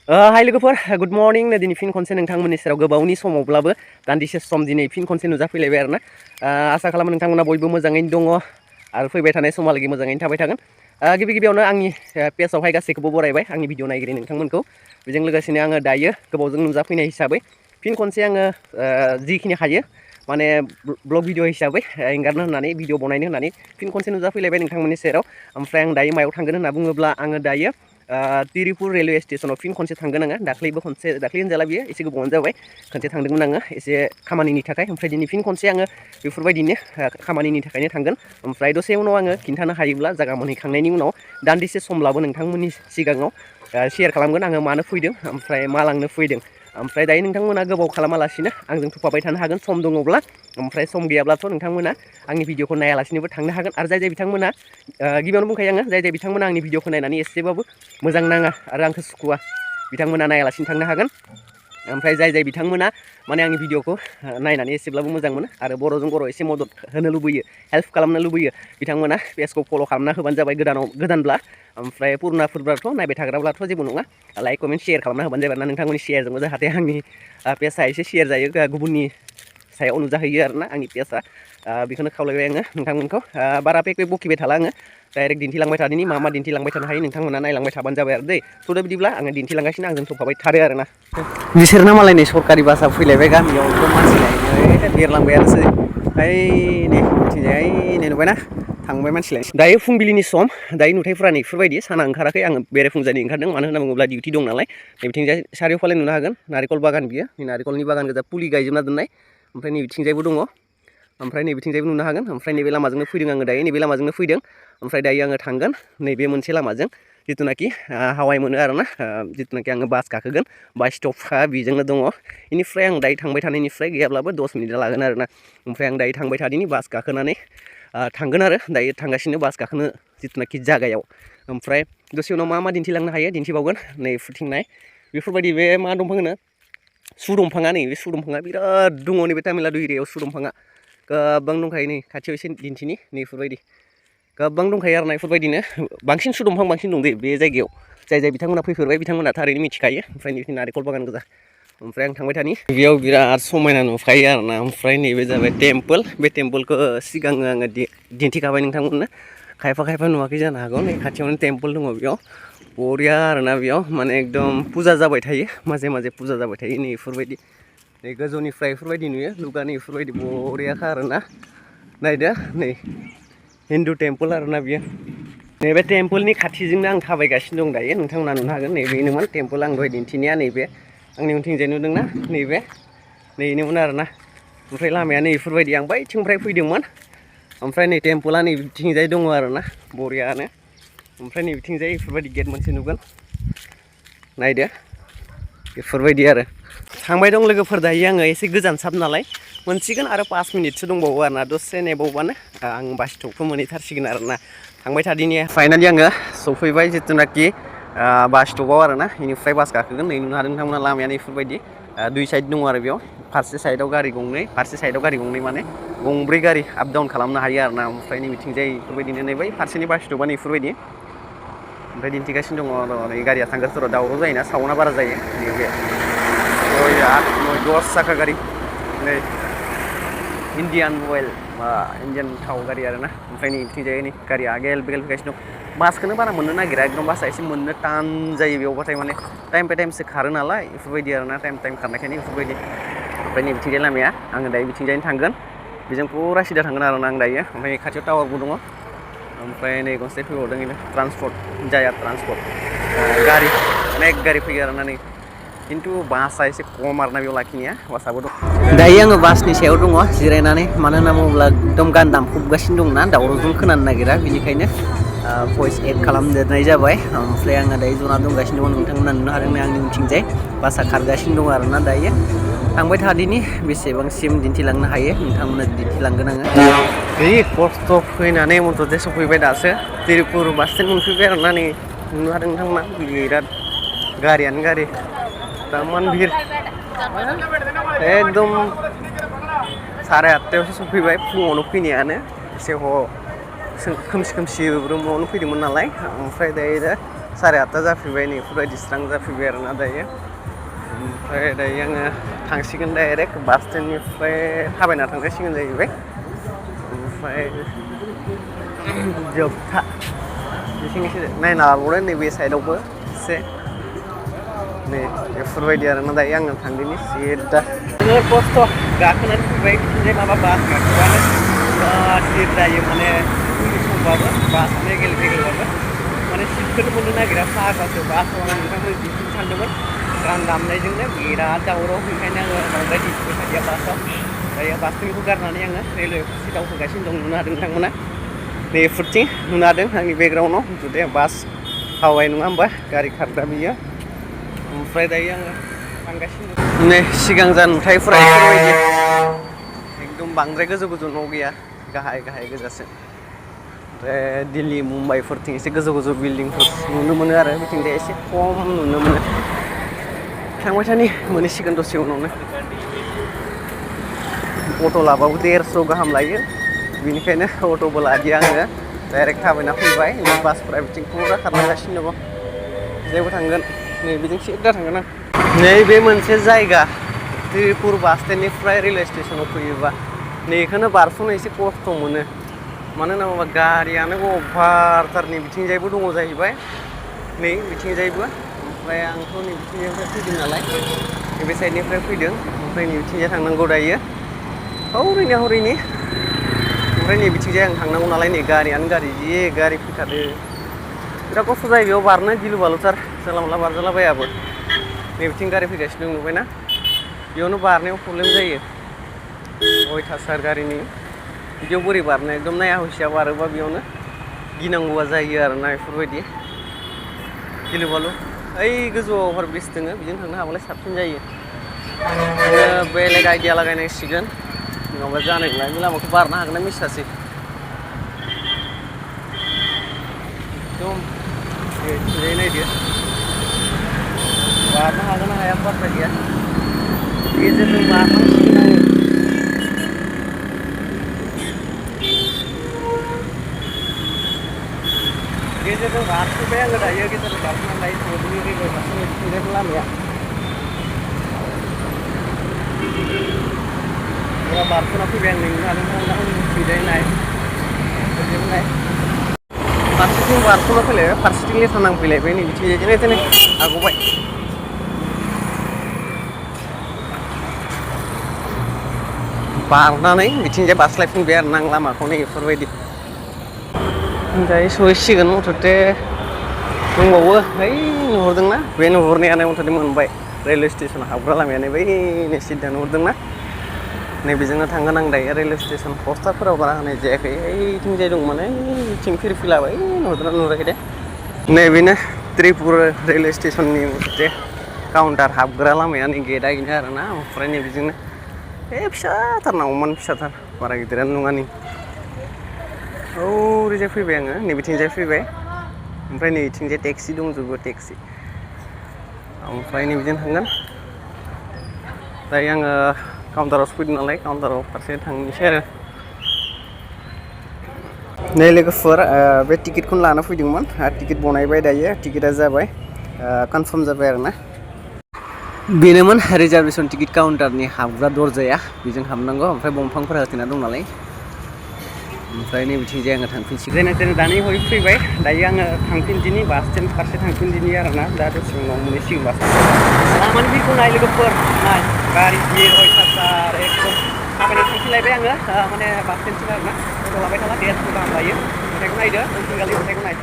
हाय लोगोफोर good morning दिनै फिन खनसे नोंथांमोननि सेराव गोबावनि समावब्लाबो दान्दिसे सम दिनै फिन खनसे नुजाफैलायबाय आरोना आसा खालामो नोंथांमोना बयबो मोजाङैनो दङ आरो फैबाय थानाय समहालागै मोजाङैनो थाबाय थागोन गिबि गिबियावनो आंनि पेजआवहाय गासैखौबो बरायबाय आंनि भिडिअ नायगिरि नोंथांमोनखौ बेजों लोगोसेनो आङो दायो गोबावजों नुजाफैनाय हिसाबै फिन खनसे आङो जिखिनि हायो माने ब्लग भिडिअ हिसाबै एंगारनो होननानै भिडिअ बनायनो होननानै फिन खनसे नुजाफैलायबाय नोंथांमोननि सेराव ओमफ्राय आं दायो मायाव थांगोन होनना बुङोब्ला आङो दायो तिरिपुर रेलवे स्टेसनाव फिन खनसे थांगोन आङो दाख्लै होनजाला बियो एसे गोबावानो जाबाय खनसे थांदोंमोन आङो एसे खामानिनि थाखाय ओमफ्राय दिनै फिन खनसे आङो बेफोरबायदिनो खामानिनि थाखायनो थांगोन ओमफ्राय दसे उनाव आङो खिन्थानो हायोब्ला जायगा मोनहैखांनायनि उनाव दान्दिसे समब्लाबो नोंथांमोननि सिगाङाव शेयार खालामगोन आङो मानो फैदों ओमफ्राय मा लांनो फैदों ओमफ्राय दायो नोंथांमोना गोबाव खालामालासिनो आंजों थुफाबाय थानो हागोन सम दङब्ला ओमफ्राय सम गैयाब्लाथ' नोंथांमोना आंनि भिडिअखौ नायालासिनोबो थांनो हागोन आरो जाय बिथांमोना गिबियावनो बुंखायो आङो जाय बिथांमोना आंनि भिडिअखौ नायनानै एसेबाबो मोजां नाङा आरो आंखौ सुखुवा बिथांमोना नायालासिनो थांनो हागोन ओमफ्राय जाय बिथांमोना माने आंनि भिडिअखौ नायनानै एसेब्लाबो मोजां मोनो आरो बर'जों बर' एसे मदद होनो लुबैयो हेल्प खालामनो लुबैयो बिथांमोना पेजखौ फल' खालामना होबानो जाबाय गोदानब्ला ओमफ्राय पुरुनाफोरब्लाथ' नायबाय थाग्राब्लाथ' जेबो नङा लाइक कमेन्ट शेयार खालामना होबानो जाबाय ना नोंथांमोननि शेयारजोंबो जाहाथे आंनि पेजआ एसे शेयार जायो गुबुननि सायाव नुजाहैयो आरोना आंनि पेजआ बेखौनो खावलायबाय आङो नोंथांमोनखौ बारा पेक बखिबाय थाला आङो डाइरेक्ट दिन्थिलांबाय थादोनि मा दिन्थिलांबाय थानो हायो नोंथांमोना नायलांबाय थाबानो जाबाय आरो दै थ' बिदिब्ला आङो दिन्थिलांगासिनो आंजों थफाबाय थादो आरोना बिसोरना मालाय नै सरकारि बासआ फैलायबाय गामियाव एकदम मानसि लायनो बिरलांबाय आरोसो ओइ नै मिथिंजाय नै नुबायना थांबाय मानसि लायनो दायो फुंबिलिनि सम दायो नुथायफोरा नैफोरबायदि साना ओंखाराखै आङो बेरेफुंजानि ओंखारदों मानो होनना बुङोब्ला डिउटि दं नालाय नैबिथिंजाय सारिय'फाले नुनो हागोन नारिकल बागान बियो नारिकलनि बागान गोजा फुलि गायजोबना दोननाय ओमफ्राय नैबिथिंजायबो दङ ओमफ्राय नैबिथिंजायबो नुनो हागोन ओमफ्राय नैबे लामाजोंनो फैदों आङो दायो नैबे लामाजोंनो फैदों ओमफ्राय दायो आङो थांगोन नैबे मोनसे लामाजों जिथुनाखि हावाय मोनो आरोना जिथुनाखि आङो बास गाखोगोन बास स्टपआ बेजोंनो दङ बेनिफ्राय आं दायो थांबाय थानायनिफ्राय गैयाब्लाबो 10 मिनिट लागोन आरोना ओमफ्राय आं दायो थांबाय थादोंनि बास गाखोनानै थांगोन आरो दायो थांगासिनो बास गाखोनो जिथुनाखि जागायाव ओमफ्राय दसे उनाव मा दिन्थिलांनो हायो दिन्थिबावगोन नै फुथिंनाय बेफोरबायदि बे मा दंफां होनो सु दंफाङा नै बे सु दंफाङा बिराद दङ नैबे तामिलनाडु एरियायाव सु दंफाङा गोबां दंखायो नै खाथियाव एसे दिन्थिनि नैफोरबायदि गोबां दंखायो आरोना बेफोरबायदिनो बांसिन सु दंफां बांसिन दं दे बे जायगायाव जाय बिथांमोना फैफेरबाय बिथांमोना थारैनो मिथिखायो ओमफ्राय नैबे नारिकल बागान गोजा ओमफ्राय आं थांबाय थानि बेयाव बिराद समायना नुखायो आरोना ओमफ्राय नैबे जाबाय टेम्पोल बे टेम्पोलखौ सिगाङो आङो दिन्थिखाबाय नोंथांमोननो खायफा नुवाखै जानो हागौ नै खाथियावनो टेम्पोल दङ बेयाव बरिया आरोना बेयाव माने एकदम फुजा जाबाय थायो माजे फुजा जाबाय थायो नै बेफोरबायदि नै गोजौनिफ्राय बेफोरबायदि नुयो लुगानि बेफोरबायदि बरियाखा आरोना नायदो नै हिन्दु टेम्पोल आरोना बियो नैबे टेम्पोलनि खाथिजोंनो आं थाबायगासिनो दं दायो नोंथांमोना नुनो हागोन नैबेनोमोन टेम्पोल आं दहाय दिन्थिनाया नैबे आंनि उनथिंजाय नुदोंना नैबेनोमोन आरोना ओमफ्राय लामाया नै बेफोरबायदि आं बैथिंनिफ्राय फैदोंमोन ओमफ्राय नै टेम्पोला नैबिथिंजाय दङ आरोना बरियानो ओमफ्राय नैबिथिंजाय बेफोरबायदि गेट मोनसे नुगोन नायदो बेफोरबायदि आरो थांबाय दं लोगोफोर दायो आङो एसे गोजानसाब नालाय मोनसिगोन आरो 5 मिनिटसो दंबावो आरोना दसे नेबावबानो आं बास स्टपखौ मोनहैथारसिगोन आरोना थांबाय थादिनि फाइनालि आङो सफैबाय जिथुनाखि बास स्टपआव आरोना बेनिफ्राय बास गाखोगोन नै नुनो हादों नोंथांमोना लामाया बेफोरबायदि दुइ साइड दङ आरो बेयाव फारसे साइडआव गारि गंनै माने गंब्रै गारि आप डाउन खालामनो हायो आरोना ओमफ्राय नैबिथिंजाय बेफोरबायदिनो नै बै फारसेनि बास स्टपआ नैफोरबायदि ओमफ्राय दिन्थिगासिनो दङ र' नै गारिया थांगासिनो र' दावराव जायोना साउन्डआ बारा जायो नैबे दस साखा गारि नै इन्डियान अइल इन्डियान थाव गारि आरोना ओमफ्राय नैबिथिंजाय नै गारिया आगेल बेगेल फैगासिनो दं बासखौनो बारा मोननो नागिरा एकदम बासआ एसे मोननो टान जायो बेयावबाथाय माने टाइम बाय टाइमसो खारो नालाय बेफोरबायदि आरोना टाइम खारनायखायनो बेफोरबायदि ओमफ्राय नैबिथिंजाय लामाया आङो दायो बिथिंजायनो थांगोन बेजों फुरा सिदा थांगोन आरोना आं दायो ओमफ्राय खाथियाव टावारबो दङ ओमफ्राय नै गंसे फैबावदों बेनो ट्रान्सपर्ट जाया ट्रान्सपर्ट गारि अनेक गारि फैयो आरोना नै खिन्थु बासआ एसे खम आरोना बेयाव लाखिनाया बासआबो दं दायो आङो बासनि सायाव दङ जिरायनानै मानो होनना बुङोब्ला एकदम गान दामखुबगासिनो दंना दावरावजों खोनानो नागिरा बेनिखायनो भइस एड खालामदेरनाय जाबाय ओमफ्राय आङो दायो जना दंगासिनो दङ नोंथांमोना नुनो हादों आंनि उनथिंजाय बासआ खारगासिनो दं आरोना दायो थांबाय थादिनि बेसेबांसिम दिन्थिलांनो हायो नोंथांमोना दिन्थिलांगोन आङो जि खस्थ' फैनानै मथ'थे सफैबाय दासो तिरुपुर बास स्टेन्ड मोनफैबाय आरोना नै नुनो हादों नोंथांमोना बिराद गारियानो गारि दामान भिर एकदम 8:30 सफैबाय फुङावनो फैनायानो एसे खोमसि ब्रोमावनो फैदोंमोन नालाय ओमफ्राय दायो 8:30 जाफैबाय नै बेफोरबायदि स्रां जाफैबाय आरोना दायो ओमफ्राय दायो आङो थांसिगोन डाइरेक्ट बास स्टेन्डनिफ्राय थाबायना थांनांसिगोन जाहैबाय ओमफ्राय जोबथा बिथिं एसे नायना लाबावदो नैबे साइडआवबो एसे नै बेफोरबायदि आरोना दायो आङो थांदिनि सिदा जोबोद खस्थ' गाखोनानै फैबाय बिथिंजाय माबा बास गाखोबानो बिराद गिदिर जायो माने फुंनि समबाबो बासानो गेलबाबो माने सिटखौनो मोननो नागिरा फाग्लासो बासाव आं नोंथांमोन दिन्थिनो सानदोंमोन गान दामनायजोंनो बिराद दावराव ओंखायनो आङो बांद्राय दिन्थिबाय थादिया बासाव दायो बासनिखौ गारनानै आङो रेलवे सिटआव होगासिनो दं नुनो हादों नोंथांमोना नैफोरथिं नुनो हादों आंनि बेकग्राउन्डआव जुदि बास हावाय नङा होमबा गारि खारग्रा बियो ओमफ्राय दायो आङो थांगासिनो नै सिगां जा नुथायफोरा बेफोरबायदि एकदम बांद्राय गोजौ गोजौ न' गैया गाहाय गाहाय गोजासो ओमफ्राय दिल्ली मुम्बाइफोरथिं एसे गोजौ गोजौ बिल्डिंफोर नुनो मोनो आरो बिथिंजाय एसे खम नुनो मोनो थांबाय थानि मोनहैसिगोन दसे उनावनो अट' लाबाबो 150 गाहाम लायो बेनिखायनो अट'बो लादिया आङो डाइरेक्ट थाबायना फैबाय बासफोरा बिथिं फुरा खारलांगासिनो दङ जेबो थांगोन नै बिथिं सिदा थांगोन आं नैबे मोनसे जायगा त्रिपुर बास स्टेन्डनिफ्राय रेलवे स्टेसनाव फैयोबा नैखौनो बारस'नो एसे खस्थ' मोनो मानो होनना बुङोबा गारियानो अभारथार नै बिथिंजायबो दङ जाहैबाय नै बिथिंजायबो ओमफ्राय आंथ' नै बिथिंजायनिफ्राय फैदों नालाय नैबे साइडनिफ्राय फैदों ओमफ्राय नै बिथिंजाय थांनांगौ दायो हरैनो ओमफ्राय नै बिथिंजाय आं थांनांगौ नालाय नै गारियानो जि गारि फैखादो बिराद खस्थ' जायो बेयाव बारनो गिलु बालुथार जानला मोनला बारजालाबायाबो नै बिथिं गारि फैगासिनो दं नुबायना बेयावनो बारनायाव प्रब्लेम जायो अयथासार गारिनि बिदियाव बोरै बारनो एकदम नाया हसिया बारोबा बेयावनो गिनांगौआ जायो आरोना बेफोरबायदि गिलु बालु ओइ गोजौआव अभार ब्रिज दङ बिजों थांनो हाबालाय साबसिन जायो आङो बेलेग आइडिया लागायनांसिगोन नङाबा जानाय नङा बे लामाखौ बारनो हागोन ना मिथियासै एकदम नायदो बारनो हागोन ना हाया बाथ्रा गैया गेजेरजों बारनांसिगोन आङो गेजेरजों बारस'बाय आङो दायो गेजेरजों बारस'नानै दायो थांदोंनि रेलवे बारस'नाय बिथिंजायबो लामाया पूरा बारस'ना फैबाय आं नुनो हादों मिथिबाय नाय फारसेथिं बारस'ना फैलायबाय फारसेथिं लेथ्रा नांफैलायबाय नै बिथिंजायनो आग'बाय बारनानै बिथिंजाय बारस्लायफिनबाय आरो आं लामाखौ नै बेफोरबायदि दायो सहैसिगोन मथथे दंबावो ओइ नुहुरदोंना बे नुहुरनायानो मथथे मोनबाय रेलवे स्टेसन हाबग्रा लामायानो बैनो सिदा नुहुरदोंना नैबेजोंनो थांगोन आं दायो रेलवे स्टेसन पस्टारफोराव बारा होनाय जायाखै ओइथिंजाय दंमोन ओइथिं फिरफिलाबाय नुहुरदोंना नुहुराखै दे नैबेनो त्रिपुर रेलवे स्टेसननि मथथे काउन्टार हाबग्रा लामाया नै गेटआ बेनो आरोना ओमफ्राय नैबेजोंनो फिसाथार नावमान फिसाथार बारा गिदिरानो नङा नै ओरैजाय फैबाय आङो नैबेथिंजाय फैबाय ओमफ्राय नैथिंजाय टेक्सि दंजोबो टेक्सि ओमफ्राय नैबेजों थांगोन दायो आङो काउन्टारावसो फैदों नालाय काउन्टाराव फारसे थांनोसै आरो नै लोगोफोर बे टिकेटखौनो लाना फैदोंमोन टिकेट बनायबाय दायो टिकेटआ जाबाय कनफार्म जाबाय आरोना बेनोमोन रिजार्भेसन टिकेट काउन्टारनि हाबग्रा दरजाया बेजों हाबनांगौ ओमफ्राय दंफांफोरा होथेना दं नालाय ओमफ्राय नैबिथिंजाय आङो थांफिनसिगोन जेने दानि हरै फैबाय दायो आङो थांफिनदिनि बास स्टेन्ड फारसे थांफिनदिनि आरोना दा दसे उनाव मोनहैसिगोन बास लामानि भिउखौ नाय लोगोफोर नाय गारि गिदिर अयथासार एकदम थाबायना थांफिनलायबाय आङो माने बास स्टेन्डसिम आरोना अट' लाबाय थाला 150 गाहाम लायो नुथायखौ नायदो उनथिंगालि नुथायखौ नाय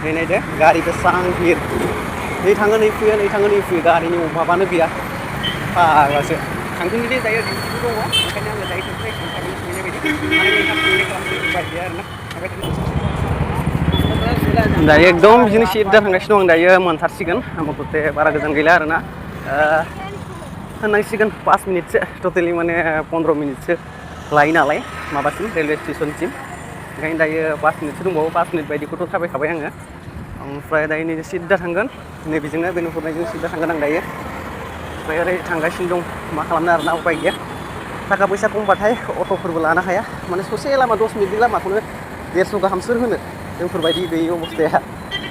नै नायदो गारि बेसां भिर नै थाङो नै फैयो नै थाङो नै फैयो गारिनि अभाबानो गैया फाग्लासो थांफिनदिनि दायो डिउटिबो दङ ओंखायनो आङो दायो थांसै थाबैनो सहैनाय बायदि माने नोंथां खालामनो बायदि आरोना दायो एकदम बिदिनो सिदा थांगासिनो दं आं दायो मोनथारसिगोन मथथे बारा गोजान गैला आरोना होननांसिगोन 5 मिनिटसो टटेलि माने 15 मिनिटसो लायो नालाय माबासिम रेलवे स्टेसनसिम ओंखायनो दायो 5 मिनिटसो दंबावो 5 मिनिट बायदिखौथ' थाबायखाबाय आङो ओमफ्राय दायो नै सिदा थांगोन नैबेजोंनो बे नुहुरनायजों सिदा थांगोन आं दायो ओमफ्राय ओरै थांगासिनो दं मा खालामनो आरोना उपाय गैया थाखा फैसा खमबाथाय अट'फोरबो लानो हाया माने ससे लामा 10 मिनिटनि लामाखौनो 150 गाहाम सोर होनो जोंफोरबायदि गैयै अबस्थाया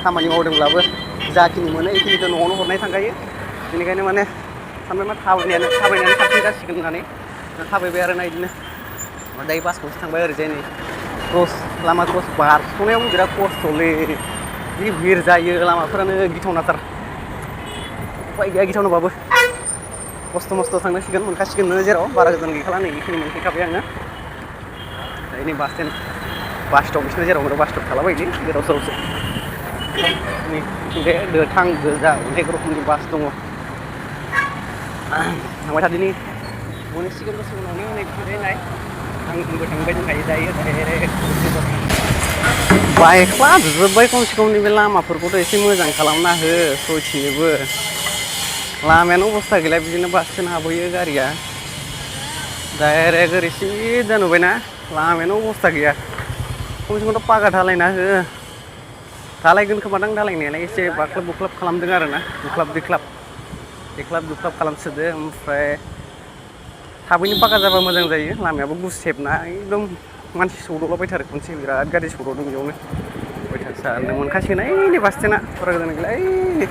खामानि मावदोंब्लाबो जाखिनि मोनो बेखिनिखौ न'आवनो हरनाय थांखायो बेनिखायनो माने सानबाय मा थाबायनानै साबसिन जासिगोन होननानै थाबायबाय आरोना बिदिनो दायो बासखौसो थांबाय ओरैजाय नै क्रस लामा क्रस बारस'नायावबो बिराद खस्थ'लै जि भिर जायो लामाफोरानो गिथावनाथार उफाय गैया गिथावनाबाबो खस्थ' मस्थ' थांनांसिगोन मोनखासिगोन जेराव बारा गोजान गैखाला नै बेखिनि मोनफैखाबाय आङो दायो नै बास स्टेन्ड बास स्टप बिसोरनो जेराव मोनो बास स्टप थालाबायदि जेराव सेरावसो नै बे गोथां गोजा अनेक रोखोमनि बास दङ थांबाय थादिनि मोनहैसिगोन दसे उनावनो नै बिथिंजाय आंबो थांबाय दंखायो दायो बाइकला जोब्बाय खमसे खम नैबे लामाफोरखौथ' एसे मोजां खालामना हो सयथिनोबो लामायानो अबस्था गैला बिदिनो बास स्टेन्ड हाबहैयो गारिया डाइरेक्ट ओरै सिदा नुबायना लामायानो अबस्था गैया खमसे खमथ' पाका धालायना हो धालायगोन खोमादां धालायनायालाय एसे बाख्लाब बुख्लाब खालामदों आरोना बुख्लाब दुख्लाब खालामसोदो ओमफ्राय थाबैनो पाका जाबा मोजां जायो लामायाबो गुसेबना एकदम मानसि सौदावलाबायथारो खनसे बिराद गारि सौदावदों बेयावनो अयथासारनो मोनखासिगोन ओइ बास स्टेन्डआ बारा गोजान गैला ओइ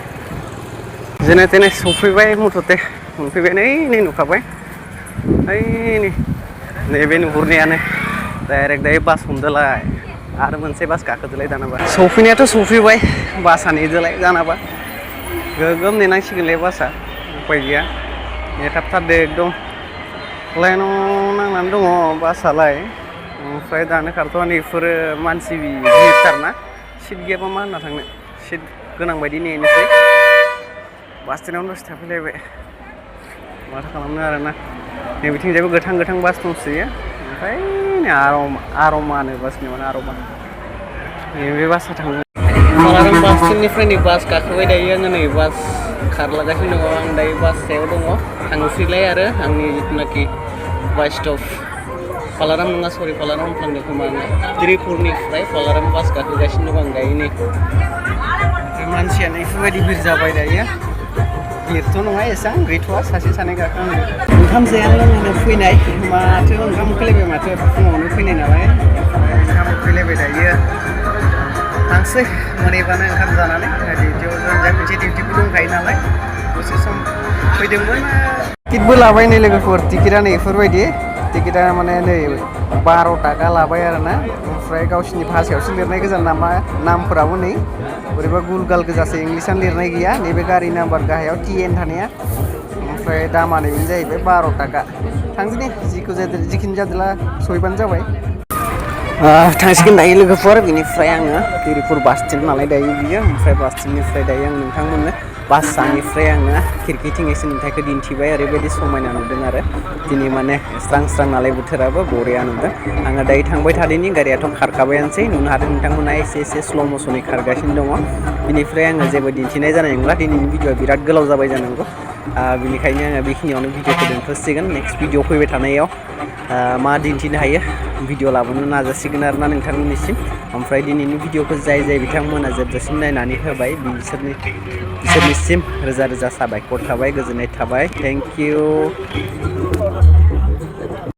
जेने तेने सफैबाय मथथे मोनफैबाय नै नुखाबाय ओइ नैबे नुहुरनायानो डाइरेक्ट दायो बास हमदोलाय आरो मोनसे बास गाखोदोलाय दानाबा सफैनायाथ' सफैबाय बासआ नेदोलाय दानाबा गोगोम नेनांसिगोनलै बासआ उफाय गैया नेथाबथारदो एकदम लाइनाव नांनानै दङ बासआलाय ओमफ्राय दानो खारथ'वा नैफोरो मानसि भिरथारना सिट गैयाबा मा होनना थांनो सिट गोनां बायदि नेनोसै बास स्टेन्डआवनो दसे थाफैलायबाय माथो खालामनो आरोना नै बिथिंजायबो गोथां बास दंसोयो ओमफ्राय नै आरमानो बासनि माने आरमा नैबे बासआ थाङो कलाराम बास स्टेन्डनिफ्राय नै बास गाखोबाय दायो आङो नै बास खारलागासिनो दङ आं दायो बास सायाव दङ थांनोसैलाय आरो आंनि जिथुनाखि बास स्टप कलाराम नङा सरि कलाराम होनफ्लांदों खोमा आङो त्रिपुरनिफ्राय कलाराम बास गाखोगासिनो दं आं दायो नै मानसियानो बेफोरबायदि भिर जाबाय दायो भिरथ' नङा एसेबां गैथ'वा सासे सानै गाखोनांगौ ओंखाम जाया लोंनो फैनाय माथो ओंखाम उखैलायबाय माथो फुङावनो फैनाय नालाय ओंखाम उखैलायबाय दायो थांसै मोनाबानो ओंखाम जानानै डिउटियाव मोनसे डिउटिबो दंखायो नालाय दसे सम फैदोंमोन टिकेटबो लाबाय नै लोगोफोर टिकेटआ नै बेफोरबायदि टिकेटआ माने नै 12 थाखा लाबाय आरोना ओमफ्राय गावसिनि भाषायावसो लिरनाय गोजा नामफोराबो नै बोरैबा गुलगाल गोजासो इंलिसानो लिरनाय गैया नैबे गारि नाम्बार गाहायाव TN थानाया ओमफ्राय दामा नैबेनो जाहैबाय 12 थाखा थांदिनि जिखिनि जादोला सहैबानो जाबाय थांसिगोन दायो लोगोफोर बिनिफ्राय आङो गिरिपुर बास स्टेन्ड नालाय दायो बियो ओमफ्राय बास स्टेन्डनिफ्राय दायो आं नोंथांमोननो बासनिफ्राय आङो खिरखिथिं एसे नुथायखौ दिन्थिबाय ओरैबायदि समायना नुदों आरो दिनै माने स्रां नालाय बोथोराबो बरिया नुदों आङो दायो थांबाय थादोंनि गारियाथ' खारखाबायानोसै नुनो हादों नोंथांमोना एसे स्ल' मसनै खारगासिनो दङ बिनिफ्राय आङो जेबो दिन्थिनाय जानाय नंला दिनैनि भिडिअआ बिराद गोलाव जाबाय जानांगौ बिनिखायनो आङो बेखिनियावनो भिडिअखौ दोनथ'सिगोन नेक्स्ट भिडिअ फैबाय थानायाव मा दिन्थिनो हायो भिडिअ लाबोनो नाजासिगोन आरोना नोंथांमोननिसिम ओमफ्राय दिनैनि भिडिअखौ जाय बिथांमोना जोबजासिम नायनानै होबाय बिसोरनिसिम रोजा साबायखर थाबाय गोजोननाय थाबाय थेंक इउ